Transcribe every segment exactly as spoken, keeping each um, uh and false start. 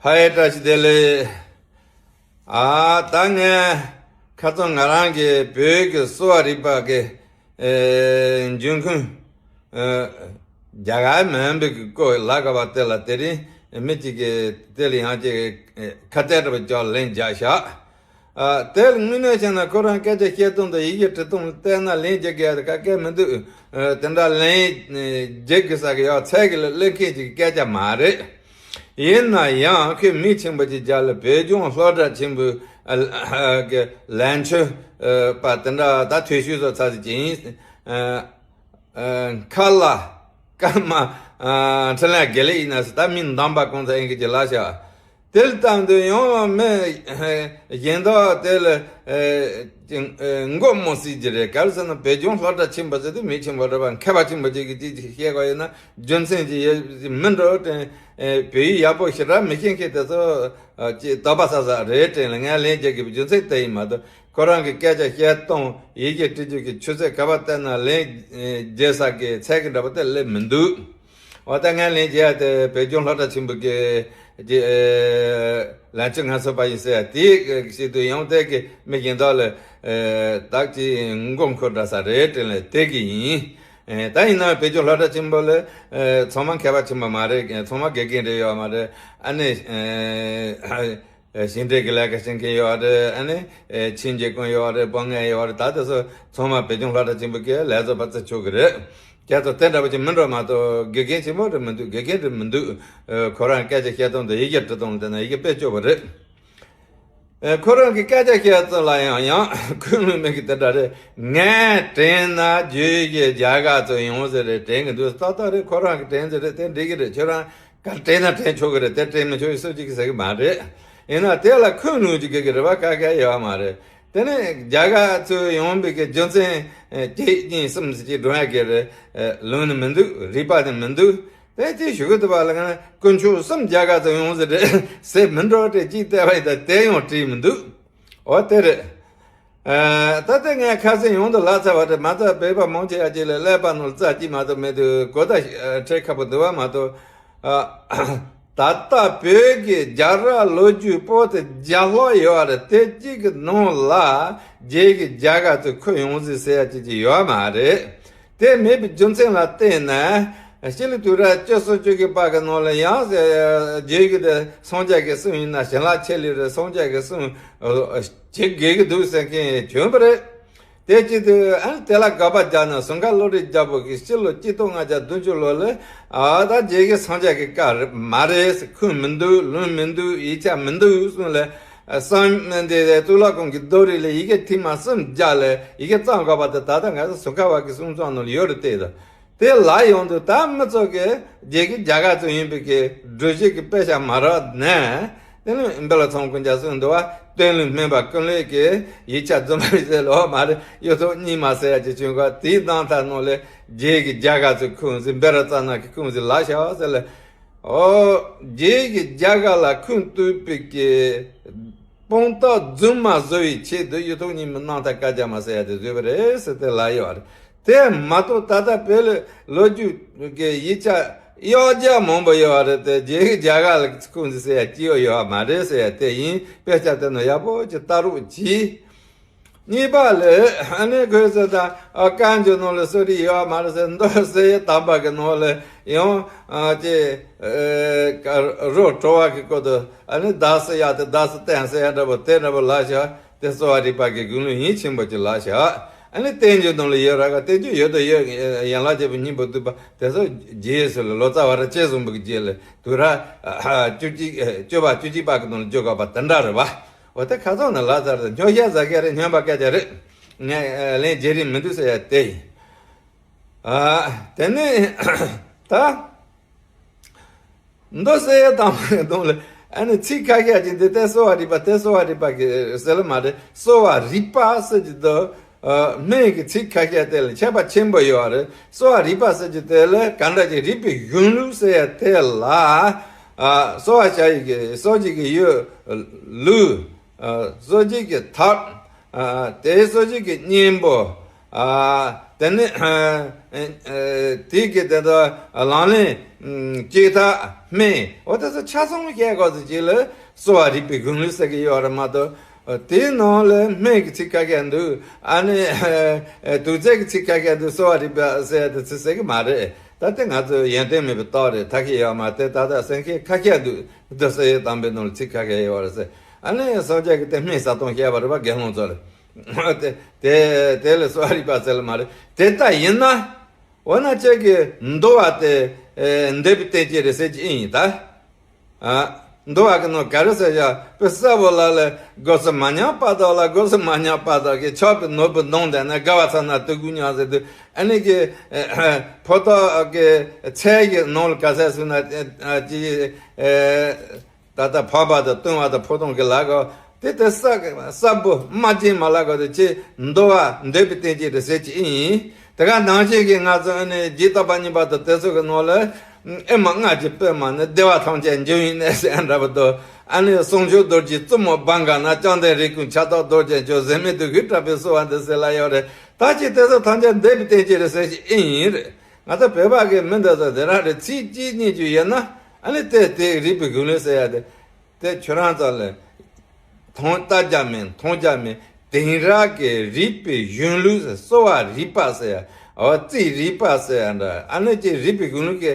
ཕ་ཡ་བཀྲ་ཤིས་བདེ་ལེགས། ཨ་ད་ངས་ཁ་སང་ང་རང་གི་བོད་ཀྱི་གསོ་བ་རིག་པ་གི་ཨེ་འབྱུང་ཁུངས་ཨེ་རྒྱ་གར་མིན་པའི་གི་སྐོར་ལབ་དགོས་པ་དེ་ལ་དེ་རིང་མི་གཅིག་གིས་དེ་ལ་ཡང་ཅིག་ཨེ་ཁ་གཏད་འདྲ་པོ་ཅིག་ལན་རྒྱག་ཤག་ཨ་དེ་ལ་དངོས་གནས་བྱས་ན་ཁོ་རང་སྐད་ཆ་བཤད་སྟངས་དང་ཡི་གེ་འབྲི་སྟངས་ལ་བལྟས་ན་ལན་རྒྱག་གི་ཡ་དེ་ག་གེ་མི་འདུག་ཨ་དེ་འདྲ་ལན་རྒྱག་དགོས་ས་གི་ཡ་ཚད་གི་ལ་སླེབས་མཁན་ཅིག་གི་སྐད་ཆ་མ་རེད། ཡིན་ན་ཡང་ཁོས་མི་ཆེན་པོ་ཅིག་རྒྱབ་ལ་བོད་ལྗོངས་སློབ་གྲྭ་ཆེན་པོའི་ཨ་ཨ་གི་ལས་མཆོད་ཨ་པ་དེ་འདྲ་ད་ཐོས་བཤུས་སོགས་ཚར་ཟིན་ཅིང་ཨ་ཨ་ཁ་ལ་ཀརྨ་ཨ་འཕྲིན་ལས་དགེ་ལེགས་ཡིན་ན་ཟེར། ད་མིང་འདམ་པ་གང་ཚ་ཡིན་གི་ཅིག་ལབ་ཤག་དེ་ལ་བརྟེན་དུ་ཡང་མི་གཞན་དག་དེ་ལ་ཨེ་ཅིང་ཨེ་མགོ་རྨོངས་སྲིད་ཀྱི་རེད། ག་རེ་ཟེར་ན་བོད་ལྗོངས་སློབ་གྲྭ་ཆེན་པོ་ཟེར་དུས་མི་ཆེན་པོ་རེད་པ། མཁས་པ་ཆེན་པོ་ཅིག་གིས་ཅིག་ཅིག་བཤད་དགོས་ཡོད་ན་རྒྱུ་མཚན་ཅིག་ཡོད་མི་འགྲོ་དྲན། ཨེ་བོད་ཡིག་ཡག་པོ་ཞེ་དྲག་མི་ཤེས་མཁན་དེ་ཚོ་ཨ་ཅིག་དོགས་པ་ཟ་ས་རེད་དྲན་ལ་ངས་ལན་རྒྱག་དགོས་པའི་རྒྱུ་མཚན་དེ་ཡིན་མ་གཏོགས། ཁོ་རང་གི་སྐད་ཆ་བཤད་སྟངས་ཡི་གེ་འབྲི་རྒྱུ་གི་ཆུ་ཚད་ག་པར་བལྟས་ན་ལན་ཨེ་རྒྱག་ས་གི་ཚད་གི་འདྲ་པོ་དེ་སླེབས་མི་འདུག་འོ་ད་ངས་ལན་རྒྱག་ཡ་དེ་བོད་ལྗོངས་སློབ་གྲྭ་ཆེན་པོ་གི་ཀྱི་ཨེ་ལས་བྱེད་ངལ་གསོ་པ་ཡིན་ཟེར་ཡ་དེའི་ཆེད་དུ་ཡང་དེ་གི་མི་གཞན་དག་ལ་ཨེ་བདག་ཅིག་མགོ་འཁོར་འདྲ་ས་རེད་དྲན་ལ་དེ་གི་ཡིན། ཨེ་ད་ཡིན་ན་བོད་ལྗོངས་སློབ་གྲྭ་ཆེན་པོ་ལ་ཨེ་ཚང་མ་མཁས་པ་ཆེན་པོ་མ་རེད། ཚང་མ་དགེ་རྒན་རེད་ཡོད་མ་རེད། ཨ་ནི་ཨེ་ཞིང་འབྲེལ་གྱི་ལས་ཀ་བྱེད་མཁན་ཡོད་རེད། ཨ་ནི་ཨེ་ཆིང་རྒྱལ་ཁོངས་ཡོད་རེད། བོད་ངན་ཡོད་རེད། ད་དེ་ཚོ་ཚང་མ་བོད་ལྗོངས་སློབ་གྲྭ་ཆེན་པོ་གི་ལས་བཟོ་པ་བརྩི་ཆོག་གི་རེད། ཁྱེད་ཚོ་དེ་འདྲ་པོ་ཅིག་མིན་འགྲོ་མ་གཏོགས་དགེ་རྒན་ཆེན་མོ་རེད་མི་འདུག་དགེ་རྒན་རེད་མི་འདུག་ཨེ་ཁོ་རང་སྐད་ཆ་བཤད་སྟངས་དང་ཡི་གེ་འབྲི་སྟངས་ལ་བལྟས་ན་ཡི་གེ་དཔེ་སྐྱོ་པོ་རེད། ཨེ་ཁོ་རང་གི་སྐད་ཆ་བཤད་ཚུལ་ལ་ཡང་ཡང་ཁུངས་ལུང་མེད་གི་དེ་འདྲ་རེད། ངས་དྲན་ན་བརྗོད་གཞི་རྒྱ་གར་ཚོ་ཡོང་ཟེར་རེད། དྲན་གི་འདུག་ཏག་ཏག་རེད། ཁོ་རང་གི་དྲན་ཟེར་རེད། དེ་འགྲིག་གི་རེད། ཁྱོད་རང་ག་དྲན་ན་དྲན་ཆོག་གི་རེད། དེ་དྲན་མི་ཆོག་གི་སུ་གཅིག་གིས་ཟེར་གི་མ་རེད། ཡིན་ན་དེ་ལ་ཁུངས་ལུང་ཅིག་དགོས་ཀྱི་རེད་པ། ག་གེ་ཡོད་མ་རེད། དེ་ནས་རྒྱ་གར་ཚོ་ཡོང་བའི་གི་རྒྱུ་མཚན་ཨེ་གཅིག་གཉིས་གསུམ་ཟེར་གྱི་སྒྲུང་ཡ་གི་རེད། ཨེ་ལུང་ནི་མི་འདུག་རིགས་པ་ནི་མི་འདུག་དེ་ཅིག་ཞུ་གི་འདུག་པ་ལ་ང་དཀོན་མཆོག་གསུམ་རྒྱ་གར་ཚོ་ཡོང་ཟེར་རེད་ཟེར་མི་འགྲོ་དེ་ཅིག་བལྟས་པ་ཡིན་ད་དེ་ཡང་བྲིས་མི་འདུག་འོ་དེ་རེད། ཨ་ད་ལྟ་ངས་ཁ་སང་ཡོང་དུ་ལབ་ཚར་བ་རེད། མ་ཚད་བོད་པ་མང་ཆེ་བ་ཅིག་ལ་ཀླད་པ་ནང་ལ་རྩ་གཅིག་མ་གཏོགས་མེད་དུས་གོ་བརྡ་ཨ་འཕྲོད་ཁག་པོ་འདུག་པ་མ་གཏོགས། ཨ་ད་ལྟ་བོད་ཀྱི་རྒྱལ་རབས་ལོ་རྒྱུས་པོ་ཏི་བརྒྱ་ལྷག་ཡོད་པ་རེད། དེ་གཅིག་གི་ནང་ལ་རྒྱའི་གི་རྒྱ་གར་ཚོ་ཁུངས་ཡོང་ཟིག་ཟེར་ཡ་ཅིག་ཅིག་ཡོད་མ་རེད། དེ་མེད་པའི་རྒྱུ་མཚན་ལ་བརྟེན་ནས་སྤྱི་ལོ་དུས་རབས་བཅུ་གསུམ་བཅུ་དགུ་པ་གི་ནང་ལ་ཡང་རྒྱའི་གི་དེ་སངས་རྒྱས་ཀྱི་གསུང་ཡིན་ན་བྱིན་རླབས་ཆེ་ལེ་རེད། སངས་རྒྱས་ཀྱི་གསུང་བྱེད་དགོས་ཀྱི་འདུག་ཟེར་མཁན་བྱུང་བ་རེད། དེ་བྱེད་དུས་ཨ་ནི་དེ་ལ་དགག་པ་རྒྱག་ན་ཟུར་མཁར་བློ་གྲོས་རྒྱལ་པོ་གིས་སྤྱི་ལོ་གཅིག་སྟོང་ལྔ་བརྒྱ་བདུན་ཅུ་ལོ་ལ་ཨ་ད་རྒྱའི་གི་སངས་རྒྱས་ཀྱི་བཀའ་རེད་མ་རེད། ཁུངས་མི་འདུག་ལུང་མི་འདུག་ཡིག་ཆ་མི་འདུག་གསུངས་ལ། ཨ་སང་འདི་གཙུག་ལག་ཁང་གི་རྡོ་རིང་ལ་ཡི་གེ་ཐིག་མ་གསུམ་རྒྱག་ལ་ཡི་གེ་བརྩམས་དགོས་པ་དེ་ད་ལྟ་ང་ཚོ་ཟུར་མཁར་བ་གི་གསུང་རྩོམ་ནང་ལ་ཡོད་རེད་བལྟས་དང་། དེ་ལ་ཡོང་དུས་ད་མི་ཚོ་གི་རྒྱའི་གི་རྒྱ་གར་ཚོ་ཡིན་པའི་གི་སྒྲོམ་གཞི་གི་དཔེ་ཆ་མ་རག་ནས་དེ་ནི་འབེ་ལ་ཚང་ཀུན་ཅག་གསུངས་འདུག་པ། སྟོན་ལུང་སྨན་པ་ཀུན་ལེགས་ཀྱི་ཡིག་ཆ་རྫུན་མ་ཡིན་ཟེར་ལོ་མ་རེད། གཡུ་ཐོག་རྙིང་མ་ཟེར་ཡ་ཅིག་བྱུང་ག་དེའི་གདམ་ཐག་ནང་ལ་རྒྱའི་གི་རྒྱ་གར་ཚོ་ཁུངས་ཟིག་འབེ་ར་ཙ་ན་གི་ཁུངས་ཟིག་ལབ་ཤག་ཟེར་ལ། ཨོ། རྒྱའི་གི་རྒྱ་གར་ལ་ཁུངས་གཏུགས་པའི་གི་དཔང་རྟགས་རྫུན་མ་བཟོ་བའི་ཆེད་དུ་གཡུ་ཐོག་རྙིང་མའི་གདམ་ཐག་བཀའ་རྒྱ་མ་ཟེར་ཡ་དེ་བཟོས་པ་རེད་ཟེར་དེ་ལབ་ཡོད་རེད། དེ་མ་གཏོགས་ད་ལྟ་བོད་ལ་ལོ་རྒྱུས་ཀྱི་ཡིག་ཆ་གཡོ་སྒྱུ་མང་པོ་ཡོད་རེད་དེ་རྒྱའི་གི་རྒྱ་གར་ལ་ཁུངས་ཟིག་ཟེར་ཡ་ཅི་ཡོད་ཡོད་མ་རེད་ཟེར་ཡ་དེ་ཡིན། དཔེ་ཆ་དེ་ནི་ཡག་པོ་ཅིག་ལྟ་རོགས་གྱིས། གཉིས་པ་ལ་ཨ་ནི་ཁོས་ཟེར་ད་ཨ་བཀའ་འགྱུར་ནང་ལ་གསོ་རིག་ཡོད་མ་རེད་ཟེར། མདོ་གསལ་བྱེད་དམ་པ་གི་ནང་ལ་ཡང་ཨ་ཅེ་ཨ་རོ་བྲོ་བ་གི་སྐོར་དུ་ཨ་ནི་བདག་སུ་ཡ་དེ་བདག་སུ་བསྟན་ཟེར་ཡ་འདྲ་པོ་དེ་འདྲ་པོ་ལབ་ཤག་དེ་གསོ་བ་རིག་པ་གི་དགེ་སློང་ཡིན་ཆེན་པོ་ཅིག་ལབ་ཤག་ཨ་ནི་བསྟན་འགྱུར་ནང་ལ་ཡོད་ར་ག་བསྟན་འགྱུར་ཡོད་དོ་ཡོད། ཡན་ལག་བརྒྱད་པོ་སྙིང་པོ་བསྡུས་པ་དེ་ཚོ་རྗེས་སུ་ལ་ལོ་ཙཱ་བ་ར་ཅེ་གསུངས་པའི་རྗེས་ལ་དུས་རབས་བཅུ་གཅིག་བཅུ་པ་བཅུ་གཅིག་པ་གི་ནང་ལ་བརྗོད་དགོས་པ་དེ་འདྲ་རེད་བ། འོ་དེ་ཁ་སང་ནས་ལབ་ཚར་རེད། སྨྱོ་བཤད་ཟ་མཁན་རེད། སྨྱོན་པ་སྐད་ཆ་རེད། ངས་ལན་རྒྱག་རིན་མི་འདུག་ཟེར་ཡ་དེ་ཡིན། ཨ་དེ་ནས་ད་མདོ་གསལ་བྱེད་དམ་པའི་གདོང་ལ་ཨ་ནི་ཚིག་ཁ་ཤས་ཅིག་འདི་དེ་གསོ་བ་རིག་པ་དེ་གསོ་བ་རིག་པ་གི་ཟེར་ལ་མ་རེད། གསོ་བ་རིག་པ་ཟེར་གྱི་འདུག་ཨ་སྨན་གྱི་ཚིག་ཁ་ཤས་དེ་ལ་ཁྱད་པར་ཆེན་པོ་ཡོད་རེད། གསོ་བ་རིག་པ་ཟེར་གྱི་དེ་ལ་ག་འདྲ་ཅིག་རིག་པའི་གཞུང་ལུགས་ཟེར་ཡ་དེ་ལ་ཨ་གསོ་བ་བྱ་ཡི་གི་གསོ་བྱེད་ཀྱི་ཡུལ་ལུགས། ཨ་གསོ་བྱེད་ཀྱི་ཐབས། ཨ་དེའི་གསོ་བྱེད་ཀྱི་གཉེན་པོ། ཨ་ དེ་ནི་དེ་གི་དེ་ད་ལག་ལེན་ཨ་བྱེད་ཐབས་སྨན་འོ་དེ་ཚོ་ཆ་ཚང་བཤད་དགོས་ཚུལ་ཅིག་ལ་གསོ་བ་རིག་པའི་གཞུང་ལུགས་ཟེར་གི་ཡོད་རེད་མ་གཏོགས། དེའི་ནང་ལ་སྨན་གྱི་ཚིག་ཁ་ཤས་འདུག་ཨ་ནི་དུག་རྫས་ཀྱི་ཚིག་ཁ་ཤས་འདུག་གསོ་བ་རིག་པ་ཟེར་ཡ་དེ་ཚིག་ཟེར་གི་མ་རེད། ད་དེ་ང་ཚོ་ཡོན་ཏན་མེད་པའི་རྟགས་རེད། ཐབས་ཤེས་ཡོད་མ་རེད། ད་ལྟ་སེམས་ཤེས་ཁ་ཤས་འདུག་འདི་ཟེར་ཡའི་དམ་པའི་ནང་ལ་ཚིག་ཁ་ཤས་ཡོད་རེད་ཟེར། ཨ་ནི་སངས་རྒྱས་ཀྱིས་དེ་སྨན་ཟ་སྟངས་བཤད་པ་རེད་པ། དགེ་སློང་ཚོ་ལ། དེ་དེ་དེ་ལ་གསོ་བ་རིག་པ་ཟེར་ལ་མ་རེད། དེ་ལྟ་ཡིན་ན། འོ་ན་ཁྱེད་ཀྱིས་འདུལ་བ་དེ་ཨེ་འདོད་པའི་རྟེན་ཅན་རེད་ཟེར་གྱི་ཨེ་ཡིན་ད། ཨ། འདུལ་བ་གི་ནང་ག་རེ་ཟེར་བཞག་དཔེ་གསལ་པོ་ལ་ལ་སྒོ་སུ་མ་ཉམས་པ་དག་ལ་སྒོ་སུ་མ་ཉམས་པ་དག་གི་ཆགས་པའི་ནོར་བུ་ལྡང་བསྡད་ན་དགའ་བ་ཚ་ན་དུ་གུ་ཉག་ཟེར་དུས་ཨ་ནི་གི་ཕོ་ཐོག་གི་ཚལ་གྱི་ནང་ལ་ག་ཟེར་སོང་ན་ཅི། ད་ལྟ་འཕགས་པ་དང་སྟོན་པ་དང་ཕོ་བྲང་གི་ལ་གོ། དེ་ལྟར་ས་ས་བུ་མ་བྱིན་མ་ལ་གོ་དེ་ཅི་འདུལ་བ་འདོད་པའི་རྟེན་ཅན་རེད་ཟེར་གྱི་ཨིན། དེ་ག་ནང་བཞིན་གྱི་ང་ཚོ་ཨ་ནི་རྗེ་བསྟན་པ་གཉིས་པ་དང་དེ་ཚོ་གི་ནང་ལ་ཨེ་མ་ལྔ་བཅུ་པད་མ་ནི་བདེ་བ་ཐམས་ཅད་འབྱུང་བའི་གནས་ཟེར་འདྲ་པོ་དང་ཨ་ནི་གསུང་མཆོག་རྡོ་རྗེ་བཙུན་མོ་བང་ག་ན་བཅོམ་ལྡན་རིགས་ཀུན་ཁྱབ་བདག་རྡོ་རྗེ་འཆང་ཟད་མེད་དུ་གུས་དྲག་པོས་གསོལ་བ་འདེབས་ཟེར་ལ་ཡོད་རེད། ད་ཅི་དེ་ཚོ་ཐམས་ཅད་འདོད་པའི་རྟེན་ཅན་རེད་ཟེར་གྱི་ཨིན་རེད། ང་ཚོ་བོད་པ་གི་མི་འདི་ཚོ་དེ་རང་རེད། ཚིག་གཅིག་གཉིས་ཀྱི་ཡོད་ན་ཨ་ནི་དེ་དེ་རིག་པའི་གཞུང་ལུགས་ཟེར་ཡ་དེ། དེ་ཁྱོད་རང་ཚོ་ལ་མཐོང་ལྟ་རྒྱ་མེད། མཐོང་རྒྱ་མེད། དེང་རབས་ཀྱི་རིག་པའི་གཞུང་ལུགས་ཟེར་གསོ་བ་རིག་པ་ཟེར་ཡ། འོ་རྩིས་རིག་པ་ཟེར་ཡ་འདྲ་ཨ་ནི་ཅིག་རིག་པའི་གཞུང་ལུགས་ཀྱི་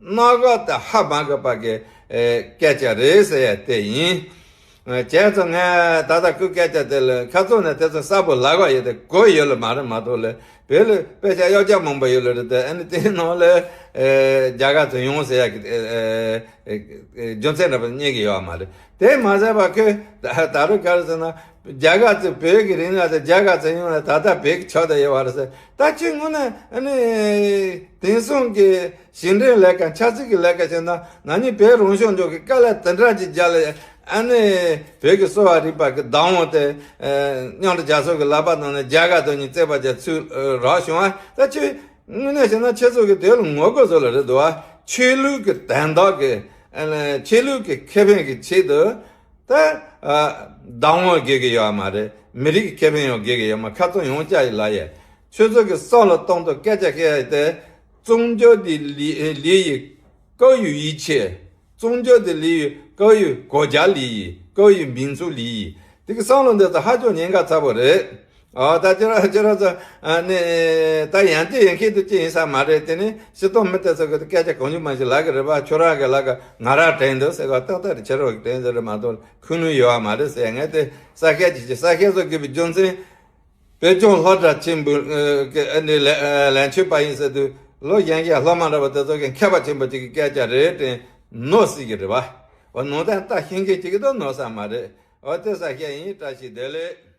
སྣ་ཁ་དེ་ཧ་མ་གོ་བ་གི་ཨེ་སྐད་ཆ་རེད་ཟེར་ཡ་དེ་ཡིན། བྱས་ཙང་ང་ད་ལྟ་ཁོའི་སྐད་ཆ་དེ་ལ་ཁ་ཚོན་ནས་དེ་ཚོ་གསལ་པོ་ལབ་གི་ཡོད་དེ་གོ་ཡོད་ལ་མ་རེད་མ་གཏོགས་ལ་བོད་ལ་དཔེ་ཆ་གཡོག་རྒྱ་མང་པོ་ཡོད་ལ་རེད་དེ་ཨ་ནི་དེའི་ནང་ལ་ཨེ་རྒྱ་གར་ཚོ་ཡོང་ཟེར་ཡ་གི་ཨེ་ཨེ་ཨེ་རྒྱུ་མཚན་འདྲ་པོ་རྙེད་གི་ཡོད་མ་རེད། དེ་མ་ཟད་པ་ཁོས་ད་ད་རུང་ག་རེ་ཟེར་ན་རྒྱ་གར་ཚོ་བོད་ཀྱི་རིག་གནས་དེ་རྒྱ་གར་ཚོ་ཡོང་ལ་ད་ལྟ་བོད་ཀྱི་ཆགས་བསྡད་ཡོད་པ་རེད་ཟེར། ད་ཁྱོད་དངོས་གནས་ཨ་ནི་དེང་སང་གི་ཞིང་འབྲེལ་ལས་ཀ་ཆབ་སྲིད་ཀྱི་ལས་ཀ་བྱས་ན་ན་ནིང་བོད་རང་སྐྱོང་ལྗོངས་ཀྱི་དཀའ་ལས་དེ་འདྲ་ཅིག་རྒྱག་ལ་ཨ་ནི་བོད་ཀྱི་གསོ་བ་རིག་པ་གི་བདག་དབང་དེ་མཉམ་འབྲེལ་རྒྱལ་ཚོགས་ཀྱི་ལག་པ་ནང་ནས་རྒྱ་གར་དང་གཉིས་རྩོད་པ་བྱས་ཚུར་རག་བྱུང་བ། ད་ཁྱོད་དངོས་གནས་བྱས་ན་ཁྱེད་ཚོ་གི་དེ་ལ་ངོ་རྒོལ་བཟོ་ལ་རེད་འདུག་བ། ཆོས་ལུགས་ཀྱི་དོན་དག་གི་ཨ་ནི་ཆོས་ལུགས་ཀྱི་ཁེ་ཕན་གྱི་ཆེད་དུ་ད་བདག་དབང་དགོས་ཀྱི་ཡོད་མ་རེད། མི་རིགས་ཀྱི་ཁེ་ཕན་ཡང་དགོས་ཀྱི་ཡོད་མ། ཁ་ཚོན་ཡང་བཅད་ཡི་ལ་ཡ། ཁྱོད་ཚོ་གི་བསམ་བློ་གཏོང་དུས་སྐད་ཆ་བཤད་ཡ་དེ། 宗教的礼礼仪高于一切། 宗教的礼仪高于国家利益，高于民族利益。 དེ་གི་བསམ་བློ་འདི་ཚོ་ཧ་ཅང་ཉེན་ཁ་ཚ་པོ་རེད། ཨ་ད་ཁྱོད་རང་ཁྱོད་རང་ཚོ་ཨ་ནི་ད་ཡང་དེ་ཡང་ཁྱེད་དུ་ཅི་ཡིན་ས་མ་རེད། དེ་ནི་སྤྱི་ཚོགས་མི་དེ་ཚོ་གི་སྐད་ཆ་གང་བྱུང་མང་བྱུང་ལབ་གི་རེད་པ། ཁྱོད་རང་གི་ལབ་གི་ང་རང་དྲན་འདུག་ཟེར་ག་ཏག་ཏག་རེད། ཁྱེད་རང་གི་དྲན་འདུག་རེད་མ་གཏོགས་ཁུངས་ལུང་ཡོད་བ་མ་རེད་ཟེར། ངས་དེ་གསལ་བཤད་ཅིག་བྱས། གསལ་བཤད་བཟོ་དགོས་པའི་རྒྱུ་མཚན། བོད་ལྗོངས་སློབ་གྲྭ་ཆེན་པོའི་ཨ་གི་ཨ་ནི་ལས་ཨ་ལས་བྱེད་པ་ཡིན་ཟེར་དུས་ལོ་གཞོན་གཞོན་སློབ་མ་འདྲ་པོ་དེ་ཚོ་གི་མཁས་པ་ཆེན་པོ་ཅིག་གི་སྐད་ཆ་རེད་དྲན་ནོར་སྲིད་ཀྱི་རེད་པ། འོ་ནོར་དང་ལྟ་ཤེས་མཁན་ཅིག་གི་ད་ནོར་ས་མ་རེད། འོ་དེ་གསལ་བཤད་ཡིན། བཀྲ་ཤིས་བདེ་ལེགས།